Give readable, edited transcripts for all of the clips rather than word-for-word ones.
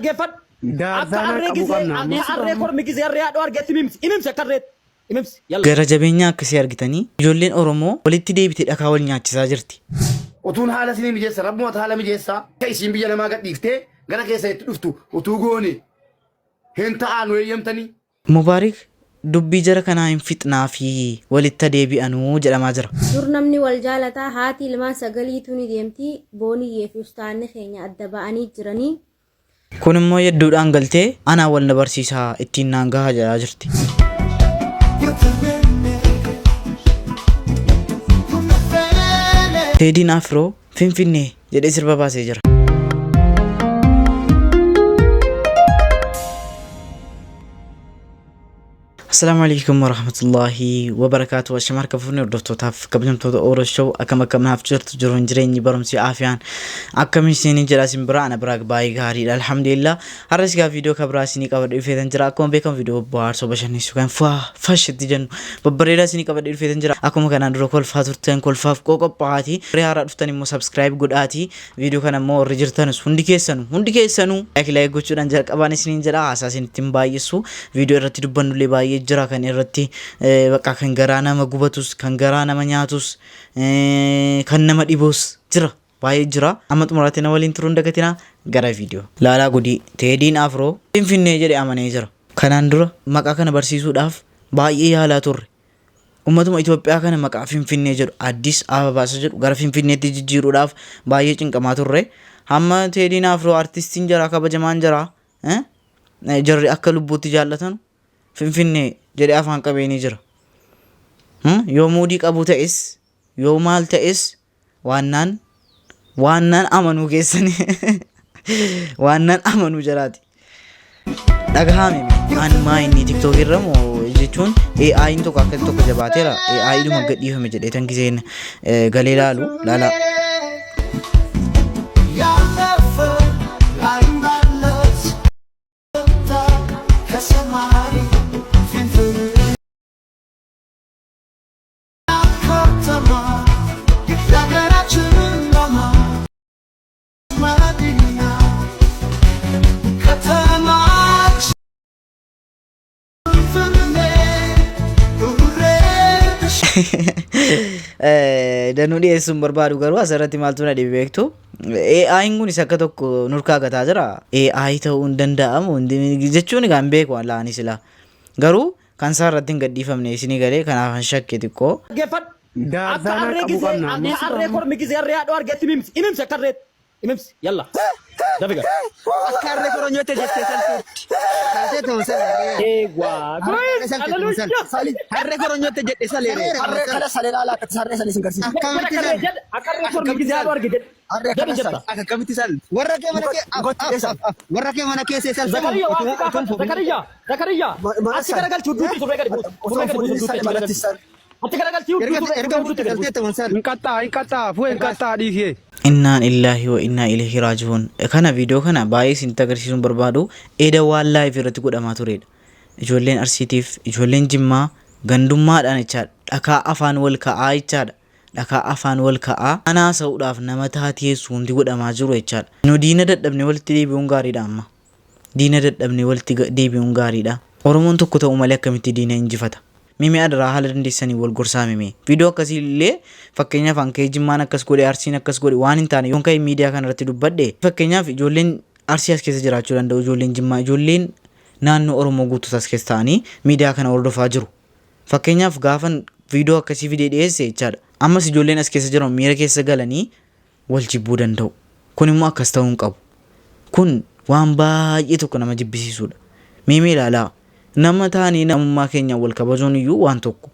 Dhaggeeffadhu. Akka Daarzaanaa harree qabuu gisee qabna amma. akka harree kormi gisee harree haadhoo argetti imimsi. Imimsi akka harreetti. Imimsi. Yalla. Gara jabeenya akkasii argitanii ijoolleen Oromoo walitti deebite dhakaa wal nyaachisaa jirti. Utuun haala isinii mijeessa rabbumatu haala mijeessa akka isiin biyya namaa gadhiiftee gara keessa itti dhuftu utuu goone hin ta'aa nu eeyyamtanii. Mubaarik dubbii jara kanaa hin fixnaafii walitti ha deebi'anuu jedhamaa jira. Dur namni wal jaalataa haati ilmaan sagaliituu ni deemti booniyyee fi ustaanni keenya adda ba'anii jiranii. Kun immoo yedduudhaan galtee anaa wal na barsiisaa ittiin naan gahaa jedhaa jirti. Teediin Afroo Finfinnee jedhee sirba baasee jira. Assalaamu alaikum warahmatullahi wabarakaatu. Ashama harka fuunee hordoftootaaf kabajamtoota Oro Show akkam akkam naaf jirtu jiruun jireenyi barumsi aafiyaan akkam isinii jedha isin biraa ana biraa baay'ee gaariidha alhamdulillah. Har'as egaa viidiyoo kan biraa isinii qabadhe dhufeetan jira. Akkuma beekamu viidiyoo bohaarsoo bashannansiisuu kan faa fashitti jennu babbareedaa isinii qabadhe dhufeetan jira. Akkuma kanaan dura kolfaa turtan kolfaaf qophaa'aati. Warri haaraa dhuftan immoo subscribe godhaati. Viidiyoo kana immoo warri jirtanus hundi keessanu hundi keessanu like like gochuudhaan jalqabaan isiniin jedha haasaa isinitti hin baay'isu. Viidiyoo irratti dubbannullee baay'ee jira kan irratti bakka kan garaa nama gubatus kan garaa nama nyaatus kan nama dhibus jira baay'ee jira. Amma xumuraatti na waliin turuun dagatinaa gara viidiyoo. Laalaa gudii Teediin Afroo Finfinnee jedhe amanee jira. Kanaan dura maqaa kana barsiisuudhaaf baay'ee yaalaa turre. Ummatuma Itoophiyaa kana maqaa Finfinnee jedhu Addis Ababaa isa jedhu gara Finfinneetti jijjiiruudhaaf baay'ee cinqamaa turre. Hamma Teediin Afroo artistiin jaraa kabajamaan jaraa jarri akka lubbuutti jaallatanu Finfinnee jedhee afaan qabeenii jira. Yoo muudii qabu ta'es yoo maal ta'es Waannaan waannaan amanuu keessani waannaan amanuu jalaati. Dhagahame an maa inni TikTok irra moo jechuun AI'n tokko akka tokko jabaateera AI dhuma gadhiifame jedhee tan giseen galee laalu laalaa. Danuu dhiyeessuun barbaadu garuu asirratti maaltu na dhibe beektu. AI'n kunis akka tokko nurkaa gataa jira. AI ta'uu hin danda'amu jechuun egaa hin beeku laani silaa. Garuu Kan isaa irratti hin gadhiifamne isinii galee kanaafan shakke xiqqoo. Dhaggeeffadhu. Akka Daarzaanaa harree qabuu gisee qabna amma. akka harree kormi gisee harree haadhoo argetti imimsi. Imimsi akka harreetti. Imimsi. Yalla. Dafi gara. Akka harree koronyootti jettee saltuutti. Saltee ta'u sal. Eewwaa. Harree salte ta'u sal. Harree koronyootti jedhe saleere. Harree kana salee laalaa akka harree sanii sin garsiisa. Akkamitti Akka sal? harree jedhe akka harree kormi gisee haadhoo arge jedhe. Harree Jedhi kana jetta. sal. Akka akkamitti sal? Warra kee mana kee af Gotti af dheessa. af af warra kee mana kee see salsamu. Zakariya waan si gaafadha. Zakariya. Zakariya. Mana Achi sal. garagalchi hudduutti surree gadi buusi. Osoo Surree gadi buusi fuudhin hudduutti sale achi manatti garagalchi. sal. Achi garagalchi hudduu Erga surree erga surree hudduutti fuudhe gadi buusi. saltee ta'u sal. Hin qaxxaa hin qaxxaa fu'ee hin qaxxaa dhiisee. Innaan illaahi wa innaa ilaihi raaji'uun. Kana viidiyoo kana baay'ee isinitti agarsiisuun barbaadu eda waan live irratti godhamaa turedha. Ijoolleen Arsiitiif ijoolleen Jimmaa gandummaadhaan jechaadha. Dhakaa afaan wal ka'aa jechaadha. Dhakaa afaan wal ka'aa waan haasa'uudhaaf nama taateessu wanti godhamaa jiru jechaadha. Nu diina dadhabnee walitti deebi'uun gaariidha amma. Diina dadhabnee walitti deebi'uun gaariidha. Oromoon tokko ta'uu malee akkamitti diina injifata? Mee mee adaraa haala dandeessaniin wal gorsaa mee mee. Viidiyoo akkasii illee fakkeenyaaf an ka'ee Jimmaan akkas godhe Arsiin akkas godhe waan hin taane yoon ka'ee miidiyaa kana irratti dubbadhe fakkeenyaaf ijoolleen Arsii as keessa jiraachuu danda'u ijoolleen Jimmaa ijoolleen naannoo Oromoo guutuus as keessa ta'anii miidiyaa kana hordofaa jiru. Fakkeenyaaf gaafan viidiyoo akkasii fidee dhiyeesse jechaadha. Ammas ijoolleen as keessa jiran miira keessa galanii wal jibbuu danda'u. Kun immoo akkas ta'uu hin qabu. Kun waan baay'ee tokko nama jibbisiisuudha. Mee mee ilaalaa. Nama taanee namummaa keenyaan wal kabajuun iyyuu waan tokko.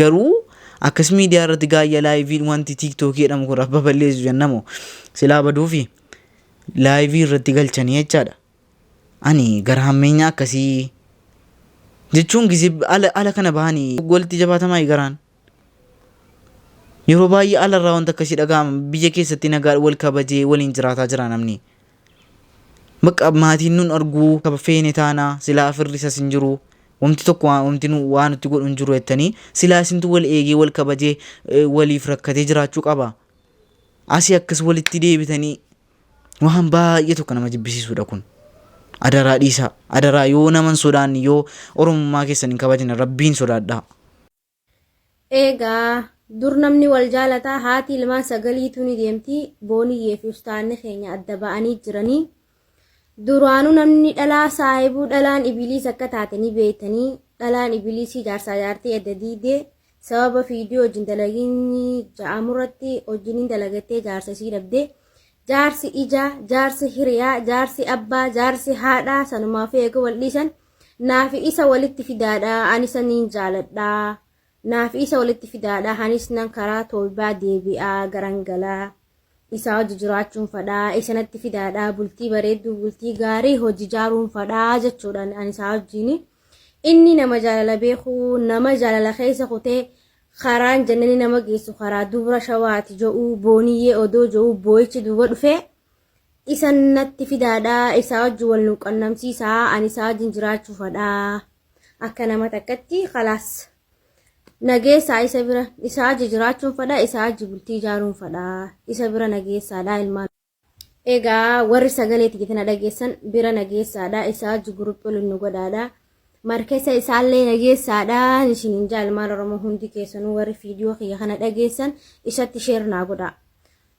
Garuu akkas miidiyaa irratti gaayya laayiviin wanti tiiktookii jedhamu kun rabba balleessu jennamoo silaa baduufi laayivii irratti galchanii jechaadha. Ani gara hammeenyaa akkasii jechuun gisee ala ala kana bahanii walitti jabaatamaa garaan. Yeroo baay'ee alarraa wanta akkasii dhaga'ama. Biyya keessatti nagaa wal kabajee waliin jiraataa jira namni. Bakka maatiin nun arguu kaba feene taanaa silaa firri isas hin jiru. Wanti tokko wanti nu waa nutti godhu hin jiru jettanii silaa isintu wal eegee wal kabajee waliif rakkatee jiraachuu qaba. Asii akkas walitti deebitanii waan baay'ee tokko nama jibbisiisuudha kun. Adaraa dhiisaa. Adaraa yoo nama hin sodaanne yoo Oromummaa keessan hin kabajne Rabbiin sodaadhaa. Eegaa dur namni wal jaalataa haati ilmaan sagaliituu ni deemti booniyyee fi ustaanni keenya adda ba'anii jiranii duraanuu namni dhalaa saahibuu dhalaan ibiliis akka taate ni beektanii dhalaan ibiliisii jaarsaa jaartii adda diidee sababa fiidiyoo wajjin dalaginni ja'amurratti wajjiniin dalagattee jaarsa isii dhabde jaarsi ijaa jaarsi hiriyaa jaarsi abbaa jaarsi haadhaa sanumaaf eega wal dhiisan Naafi isa walitti fidaadha ani isa niin jaaladha Naafi isa walitti fidaadha anis nan karaa tooybaa deebi'a garan gala isaa hojii jiraachuun fadha isa natti fidaadha bultii bareedduu bultii gaarii hojii jaaruun fadha jechuudhaan ani isaa wajjiin inni nama jaalala beeku nama jaalala keessa kutee karaan jannani nama geessu karaa dubra shawaati jo'uu booniyyee odoo jo'uu boo'ichi duuba dhufee Isa natti fidaadha, isaa wajjin wal nu qunnamsiisaa, ani isaa wajjin jiraachuu fadha. Akka nama takkatti kalaas. Nageessaa isa bira, isaa wajjin jiraachuun fadha, isaa wajjin bultii ijaaruun fadha. Isa bira nageessaadha ilmaan. Egaa warri sagalee tiyya tana dhageessan bira nageessaadha, isaa wajjin guruphii waliin nu godhaadha. Markesa isaallee nageessaadha isiniin jaa ilmaan Oromoo hundi keessanuu warri fiidiyoo kiyya kana dhageessan isatti sheer naa godhaa.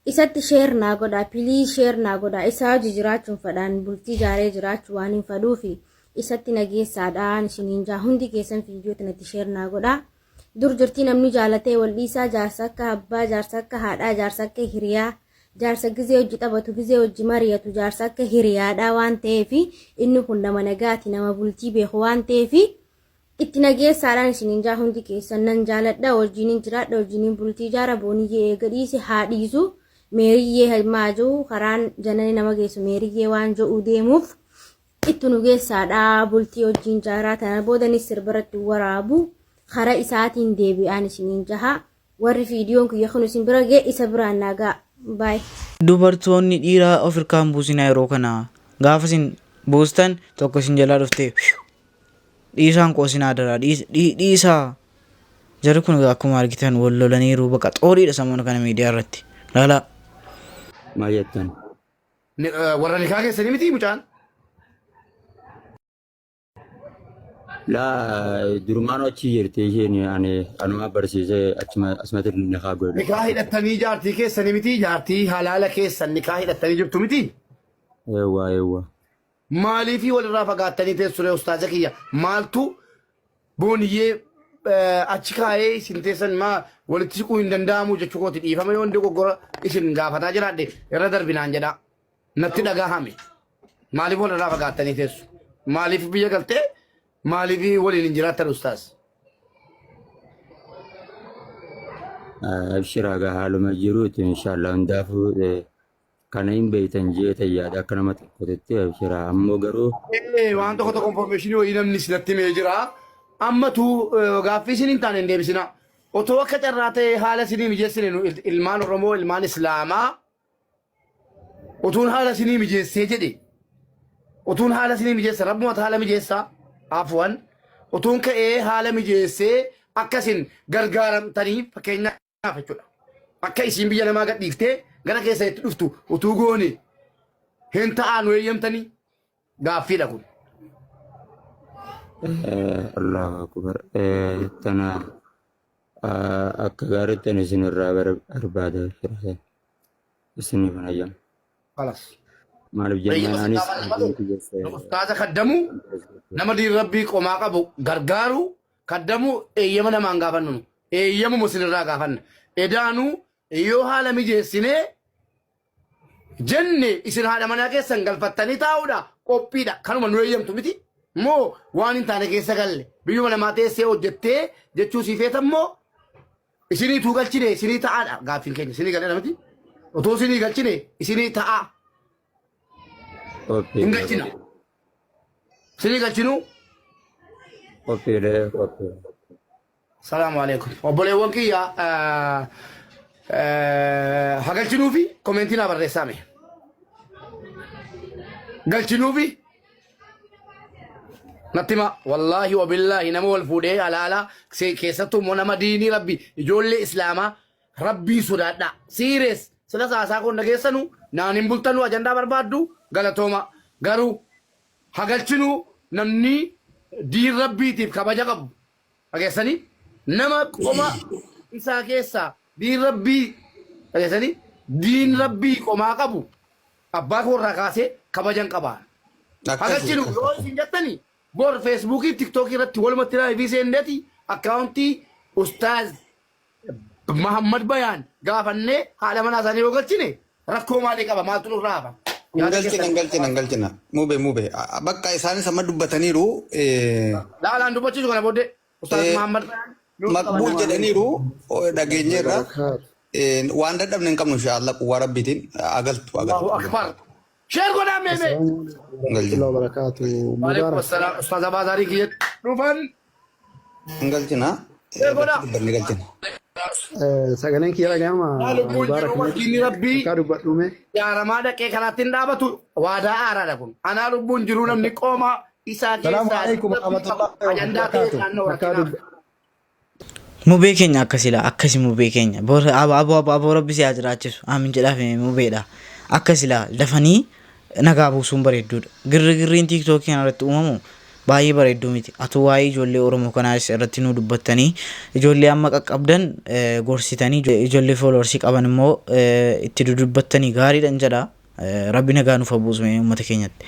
Isatti share naa godhaa please share naa godhaa isaa hojii jiraachuun fadhaan bultii jaaree jiraachuu waan hin fadhuufi isatti na geessaadhaan isiniin jaa hundi keessan viidiyoo tanatti share naa godhaa dur jirtii namni jaalatee wal dhiisaa jaarsa akka abbaa jaarsa akka haadhaa jaarsa akka hiriyaa jaarsa gizee hojii taphatu gizee hojii mariyatu jaarsa akka hiriyaadhaa waan ta'eefi inni kun nama nagaati nama bultii beeku waan ta'eefi Itti na geessaadhaan isiniin jaa hundi keessan nan jaaladha wajjiniin jiraadha wajjiniin bultii ijaara booniyyee eega dhiise haa dhiisu meeriyyee maa jiru karaan janani nama geessu meeriyyee waan jedhu deemuuf itti nu geessaadha bultii wajjin jaaraa tana boodanis sirbarratti waraabu kara isaatiin deebi'aan isiniin jaha warri fiidiyoon kiyya kun isin bira ga'e isa biraan naa ga'a baay. Dubartoonni dhiiraa of hirkaan buusinaa yeroo kana gaafa isin buustan tokko isin jalaa dhuftee Dhiisaan qoosinaa adaraa dhiisaa. Jarri kun egaa akkuma argitan wal lolaniiru baqa xooriidha samoona kana miidiyaa irratti. Laalaa. Maal jettan? Warra nikaa keessanii miti mucaan? Laa durumaan achi jirti isheen ani anuma barsiisee achuma asumatti nikaa godhe. Nikaa hidhattanii jaartii keessanii miti jaartii halaala keessan nikaa hidhattanii jirtu miti? Eewwa eewwa. Maaliifii walirraa fagaattanii teessu ree ustaaza kiyya maaltu booniyyee achi kaa'ee isin teessan maa walitti siquu hin danda'amu jechuu kooti dhiifama yoon dogoggora isin gaafataa jiraadhe irra darbinaan jedhaa natti dhagahame maaliif walirraa fagaattanii teessu maaliif biyya galtee maaliif waliin hin jiraattan ustaaz. Abshiraa gaa haaluma jiruuti inshaallah hundaafuu Kana hin beektan jeetan yaada akka nama tokkotitti abshira ammoo garuu Ee, waan tokko tokko information wayii namni isinatti himee jira. Ammatu gaaffii isin hin taane hin deebisinaa. Otoo akka carraa ta'ee haala isinii mijeessine nu ilmaan Oromoo ilmaan Islaamaa utuun haala isinii mijeessee jedhe utuun haala isinii mijeessa rabbumatu haala mijeessaa afwan utuun ka'ee haala mijeessee akka isin gargaaramtanii fakkeenyaaf jechuudha. Akka isiin biyya namaa gadhiiftee gara keessa itti dhuftu utuu goone hin ta'aa nu eeyyamtanii gaaffiidha kun. Allahu akbar tana akka gaariitti ani isin irraa barbaada abshira isiniif hin hayyamu. Kalas. Maaliif Eeyyama jennaan sin anis gaafanne malee abdiin kiyya nu ustaaza kaddamu nama diin rabbii qomaa qabu gargaaru Kaddamu eeyyama namaan gaafannu nu. Eeyyamuma isinirraa gaafanna. Edaanuu yoo haala mijeessinee jenne isin haadha manaa keessan galfattanii taa'uudha qophiidha. Kanuma nu eeyyamtu miti. Moo waan hin taane keessa galle biyyuma namaa teessee hojjettee jechuu sii feetan moo isinii tuu galchine isinii ta'aadha gaaffiin keenya isinii galeera miti. Otoo isinii galchine isinii ta'aa hin qophiidha galchina. Isinii galchinuu qophiidha qophiidha. Salaamu alaikum. Obboleewwan kiyya ha galchinuufi komentii naa barreessaa mee. Galchinuufi natti hima wallaahi wabillaahi nama wal fuudhee alaalaa keessattuu immoo nama diinii rabbi ijoollee islaamaa rabbii sodaadhaa. Siirees sila saasaa koon dhageessanu naan hin bultanu ajandaa barbaaddu galatooma garuu. Hagalchinuu namni diin rabbiitiif kabaja qabu dhageessanii nama qoma isaa keessaa diin rabbii dhageessanii diin rabbii qomaa qabu abbaa koo irraa kaasee kabajan qaba. Hagalchinu yoo isin jettani bor feesbuukii tiktookii irratti walumatti laayivii seenneeti akkaawuntii ustaaz Mahammad Bayaan gaafannee haadha manaa isaanii yoo galchine rakkoo maalii qaba maaltu nurraa hafa? Hin Yaada galchina, keessan. hin galchina, hin galchina. Mube, mube. Bakka isaanis amma dubbataniiru. Laalaan dubbachiisu kana booddee Ustaaz Mahammad Bayaan yoo Maqbuul jedhaniiru dhageenyeerra. Waan dadhabne hin qabnu inshaAllah quwwaa Rabbiitiin agaltu Allahu agaltu. Akbar. Sheer godhaa mee mee. Hin galchina. Warahmatullahi wabarakatuh. Waalaikum Mubarak. assalaam. Ustaaz Abaazarii kiyya dhufan. Hin galchina. Sheer godhaa. Irratti dubbanne galchina. Sagaleen kiyya dhaga'ama. Maa lubbuun Mubarak jiru diinni rabbii akkaa dubbadhume. jaaramaa dhaqee kanaatti hin dhaabatu waadaa haaraadha kun. Anaa lubbuun jiru namni qooma isaa Salaamu keessaa alaikum rabbii qabu warahmatullahi ajandaa ta'ee wabarakatuh. naannoo Akkaa rakkinaaf. dubba. Mubee keenya akkasi laa akkasi mubee keenya bor abo abo abo abo rabbi si haa jiraachisu aamin jedhaaf mubeedha akkasi laa dafanii nagaa buusuun bareedduudha girri girriin tiiktookii kana irratti uumamu baay'ee bareedduu miti atu waa'ee ijoollee oromoo kanaas irratti nuu dubbattanii ijoollee amma qaqqabdan eh, gorsitanii ijoollee foolowarsii qaban immoo eh, itti dudubbattanii gaariidhan jedha Eh, rabbi nagaa nuuf haa buusu mee uummata keenyatti.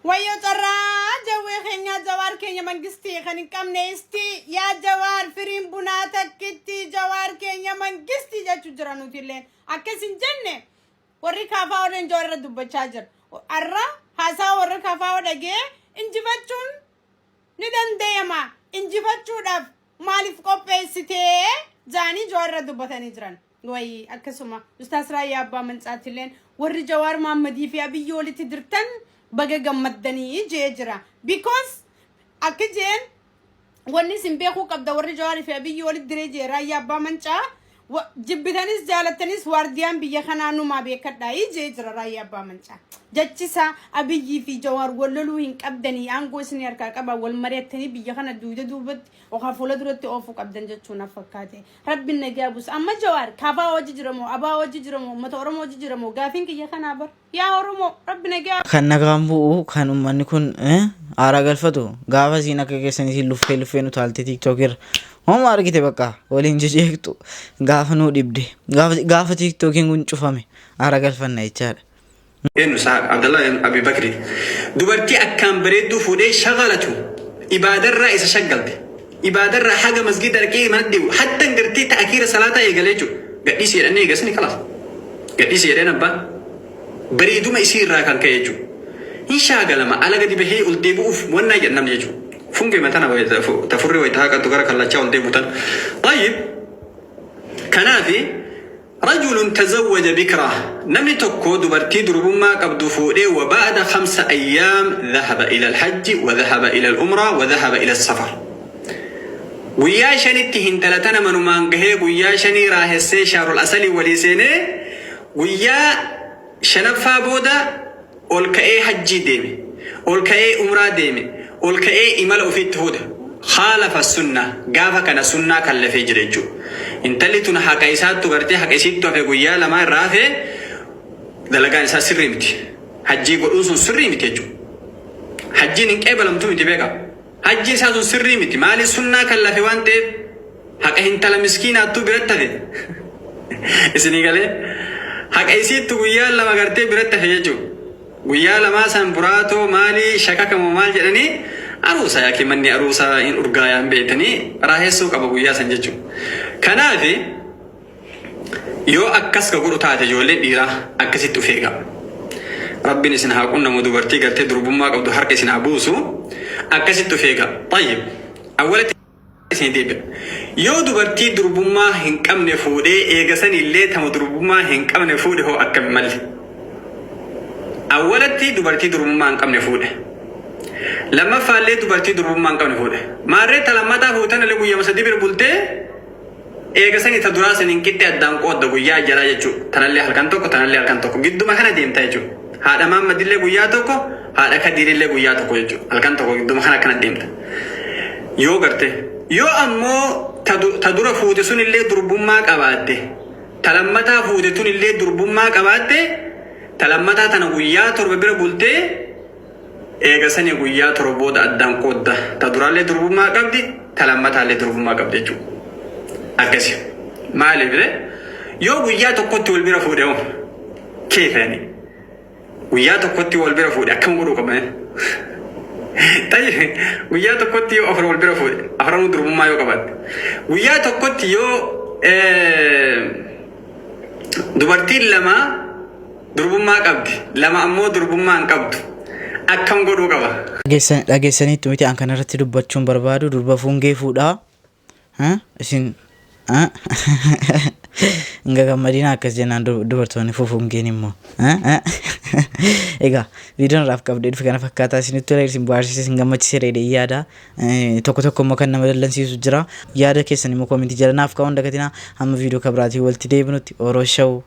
Wayyoo carraa jawwee keenyaa jawaar keenya mangistii kan hin qabne isti yaa jawaar firiin bunaa takkitti jawaar keenya mangistii jechuu jira nuti illeen akkas hin jenne warri kaafaa warreen jawaar irra dubbachaa jira arra haasaa warra kaafaa dhagee injifachuun ni danda'ama injifachuudhaaf maaliif qopheessitee jaanii jawaar irra dubbatanii jiran. Wayii akkasuma Ustaas Raayyaa Abbaa Mancaatiilleen warri Jawaar Maammadii fi Abiyyi walitti dirtan baga gammaddanii jee jira. Because akka jeen wanni isin beekuu qabda warri Jawaarii fi Abiyyi walitti diree jee Raayyaa Abbaa Mancaa jibbitanis jaalattanis waardiyaan biyya kanaa numaa beekadhaa jee jira Raayyaa Abbaa Mancaa. Jechisa Abiyyii fi Jawaar wal loluu hin qabdanii aangoo isin harkaa qaba wal mari'attanii biyya kana duuda duubatti yookaan fuula duratti oofuu qabdan jechuun na fakkaate. Rabbin nagaa buusa. Amma Jawaar kaafaa wajji jira moo abaa wajji jira moo uummata Oromoo wajji jira moo gaafiin kiyya kanaa bar. Yaa Oromoo Rabbi nagaa Kan nagaan bu'u kan uummanni kun aaraa galfatu gaafa isiin akka keessan isiin luffee luffeen utaaltee tiiktook irra homa argite bakka waliin jejeeqxu gaafa nuu dhibde gaafa gaafa tiiktookiin kun cufame aara galfanna jechaadha. Eenyu isaa Abdallah Abi Bakri dubartii akkaan bareedduu fuudhee shagalatu ibaadarraa isa shaggalte ibaadarraa haga masgida dhaqee mana deebi'u hattan gartee ta'akiira salaataa eegalee jechuudha gadhiisi jedhanii eegasni kalaas gadhiisi jedheen abbaan bareeduma isii irraa kan ka'e jechuudha hin shaagalama ala gadi bahee ol deebi'uuf wannaa jedhan namni jechuudha fungee matana tafurrii wayita haqattu gara kallachaa ol deebi'u tan tayyib kanaafi Rajulun tazawwaja bikra, namni tokko dubartii durbummaa qabdu fuudhee wa ba'da khamsa ayyaam dhahaba ila al-hajji wa dhahaba ila al-umra wa dhahaba ila as-safar. Guyyaa shanitti hintala tana manumaan gahee guyyaa shanii raahessee shaarul asalii walii seenee guyyaa shanaffaa booda Ol ka'ee hajjii deeme. Ol ka'ee umraa deeme. Ol ka'ee imala ofiitti fuudhe. Khaalafa sunnah. Gaafa kana sunnaa kallafee jira jechuudha. Intalli tun haqa isaattu gartee haqa isiittu hafe guyyaa lamaa irraa hafe dalagaan isaa sirrii miti. Hajjii godhuun sun sirrii miti jechuudha. Hajjiin hin qeebalamtu miti beekaa. Hajjiin isaa sun sirrii miti. Maaliif sunnaa kallafe waan ta'eef haqa hintala miskiinaattuu biratti hafe. Isinii galee haqa isiittu guyyaa lama gartee biratti hafe jechuudha. Guyyaa lamaa san buraatoo maalii shakakamoo maal jedhanii aruusa yaakiin manni aruusaa hin urgaayaan beektanii raahessuu qaba guyyaa san jechuudha. Kanaaf Yoo akkas ka godhu taate ijoolleen dhiiraa akkasitti of eegaa. Rabbiin isin haa qunnamu dubartii gartee durbummaa qabdu harka isin haa buusu akkasitti of eegaa. Tayyib. Awwalatti isin deebi'a. Yoo dubartii durbummaa hin qabne fuudhee eega sanillee tama durbummaa hin qabne fuudhe hoo akkami malli? Awwalatti dubartii durbummaa hin qabne fuudhe. Lammaffaallee dubartii durbummaa hin qabne fuudhe. Maarree ta lammataa fuutan illee guyyama sadii bira bultee Eega sani ta duraa saniin qixxe addaan qoodda guyyaa jaraa jechuu tanallee halkan tokko tanallee halkan tokko gidduma kana deemta jechuu haadha maammadillee guyyaa tokko haadha kadiirillee guyyaa tokko jechuu halkan tokko gidduma kana akkana deemta yoo garte yoo ammoo ta du- ta dura fuute sunillee durbummaa qabaatte ta lammataa fuute tunillee durbummaa qabaatte ta lammataa tana guyyaa torba bira bultee Eega sanii guyyaa 7 booda addaan qoodda. Ta duraallee durbummaa qabdi, ta lammataallee durbummaa qabdi jechuudha. Akkasi. Maaliif ree? Yoo guyyaa tokkotti wal bira fuudhe hoo? Keefa yani? Guyyaa tokkotti wal bira fuudhe akkam godhuu qaba? Tayyib guyyaa tokkotti yoo afran wal bira fuudhe afranuu durbummaa yoo qabaatte. Guyyaa tokkotti yoo dubartiin lama Durbummaa qabdi, 2 ammoo durbummaa hin qabdu. Akkam godhuu qaba? Dhageessaniittu miti an kanarratti dubbachuun barbaadu durba fuungee fuudhaa isin hin gagammadinaa akkas jennaan dubartoonni fufuungeen immoo egaa viidiyoon irraaf qabdee dhufe kana fakkaataa isinitti tola isin bohaarsiise isin gammachiise reedee yaada tokko tokko immoo kan nama dallansiisu jira yaada keessan immoo koomentii jala naaf kaa'uun dagatinaa hamma viidiyoo kabiraatiin walitti deebinutti Oro Show.